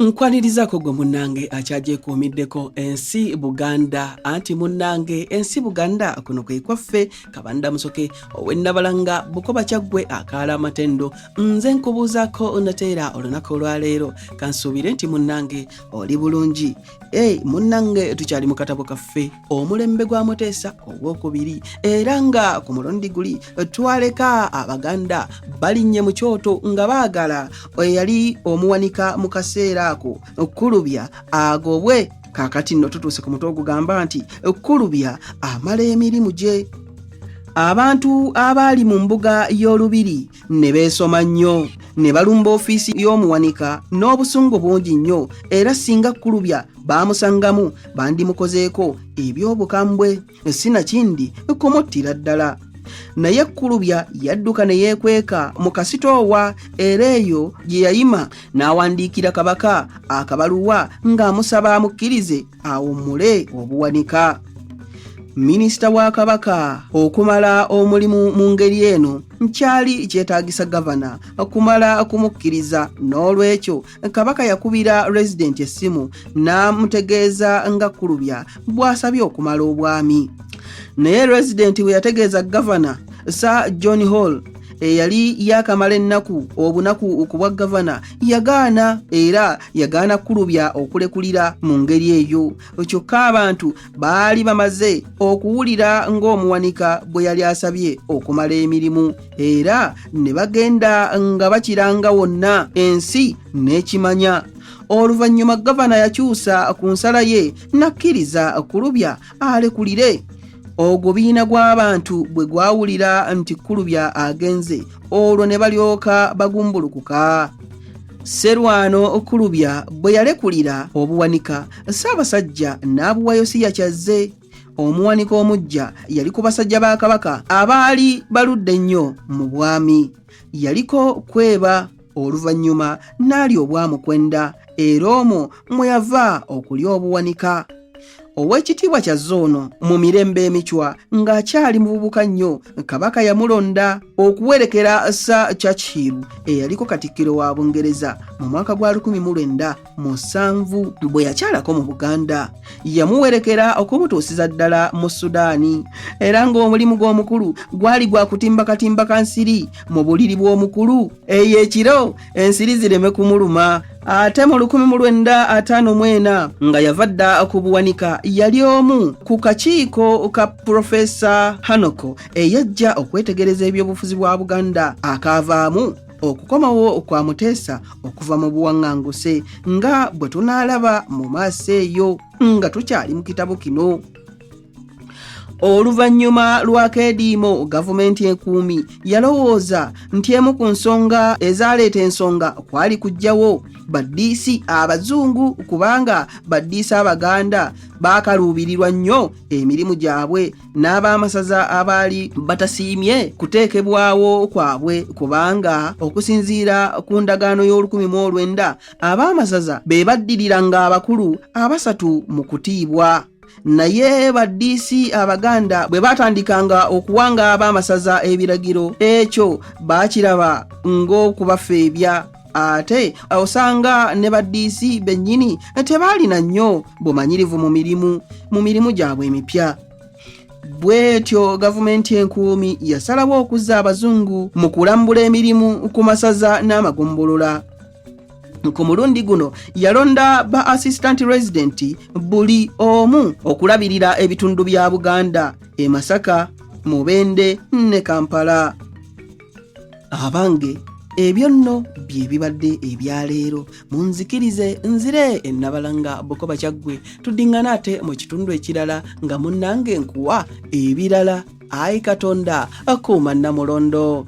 Nkwanirizaako gwe munnange akyagyekuumiddeko ensi Buganda, anti munnange ensi Buganda kuno kwe kwaffe. Kabanda Musoke ow'Ennabalanga Bukoba Kyaggwe akaala amatendo. Nze nkubuuzaako nateera olunaku olwaleero, kansuubire nti munnange oli bulungi. Hey, munnange tukyali mu katabo kaffe Omulembe gwa Muteesa Owokubiri, era nga ku mulundi guli twaleka Abaganda balinnye mu kyoto nga baagala eyali omuwanika mu kaseera ako Kkulubya agobwe. Kaakati nno tutuuse ku mutwe ogugamba nti Kkulubya amala emirimu gye. Abantu abaali mu mbuga y'olubiri ne beesoma nnyo ne balumba ofiisi y'omuwanika n'obusungu bungi nnyo, era singa Kkulubya baamusangamu bandimukozeeko eby'obukambwe, sinakindi kumuttira ddala. Naye Kkulubya yadduka ne yeekweka mu kasitoowa, era eyo gye yayima n'awandiikira Kabaka akabaluwa ng'amusaba amukkirize awummule obuwanika. Minisita wa Kabaka okumala omulimu mu ngeri eno kyali kyetaagisa gavana kumala kumukkiriza. N'olwekyo Kabaka yakubira Residenti essimu n'amutegeeza nga Kkulubya bw'asabye okumala obwami. Naye Residenti bwe yategeeza gavana Sir John Hall, eyali yakamala ennaku obunaku ku bwa gavana, yagaana, era yagaana Kkulubya okulekulira mu ngeri eyo. Kyokka abantu baali bamaze okuwulira ng'omuwanika bwe yali asabye okumala emirimu, era ne bagenda nga bakiranga wonna, ensi n'ekimanya. Oluvannyuma gavana yakyusa ku nsala ye n'akkiriza Kkulubya alekulire. Ogubiina gw'abantu bwe gwawulira nti Kkulubya agenze, olwo ne balyoka bagumbulukuka. Sserwano Kkulubya bwe yalekulira obuwanika, Ssaabasajja n'abuwa Yosiya Kyazze. Omuwanika omuggya yali ku basajja ba Kabaka abaali baludde ennyo mu bwami. Yaliko Kweba, oluvannyuma n'alya Obwamukwenda, era omwo mwe yava okulya obuwanika. Oweekitiibwa Kyazze ono mu mirembe emicwa ng'akyali muvubuka nnyo, Kabaka yamulonda okuwerekera Sir Churchill eyaliko Katikkiro wa Bungereza mu mwaka gwa 1907 bwe yakyalako mu Buganda. Yamuwerekera okumutuusiza ddala mu Sudaani, era ng'omulimu gw'omukulu gwali gwa kutimba katimba ka nsiri mu buliri bw'omukulu eyo ekiro ensiri zireme kumuluma. Ate mu 1954 nga yava dda ku buwanika, yali omu ku kakiiko ka Purofesa Hanoko eyajja okwetegereza ebyobufuzi bwa Buganda, akaavaamu okukomawo kwa Muteesa okuva mu buwaŋŋanguse, nga bwe tunaalaba mu maaso eyo nga tukyali mu kitabo kino. Oluvannyuma lw'akeediimo, gavumenti enkuumi yalowooza nti emu ku nsonga ezaaleeta ensonga kwali kuggyawo baddiisi abazungu, kubanga baddiisi Abaganda baakaluubirirwa nnyo emirimu gyabwe n'ab'amasaza abaali batasiimye kuteekebwawo kwabwe, kubanga okusinziira ku ndagaano y'olukumi mu olwenda, ab'amasaza be baddiriranga abakulu abasatu mu kutiibwa. Naye baddiisi Abaganda bwe baatandikanga okuwanga ab'amasaza ebiragiro, ekyo baakiraba ng'okubafeebya. Ate osanga ne baddiisi bennyini tebaalina nnyo bumanyirivu mu mirimu gyabwe emipya. Bw'etyo gavumenti enkuumi yasalawo okuzza abazungu mu kulambula emirimu ku masaza n'amagombolola. Ku mulundi guno yalonda ba assistant resident buli omu okulabirira ebitundu bya Buganda e Masaka, Mubende ne Kampala. Abange, ebyo nno bye bibadde ebyaleero. Munzikirize nzire Ennabalanga Bukoba Kyaggwe, tuddiŋŋana ate mu kitundu ekirala nga munnange nkuwa ebirala. Ayi Katonda, akuuma Nnamulondo.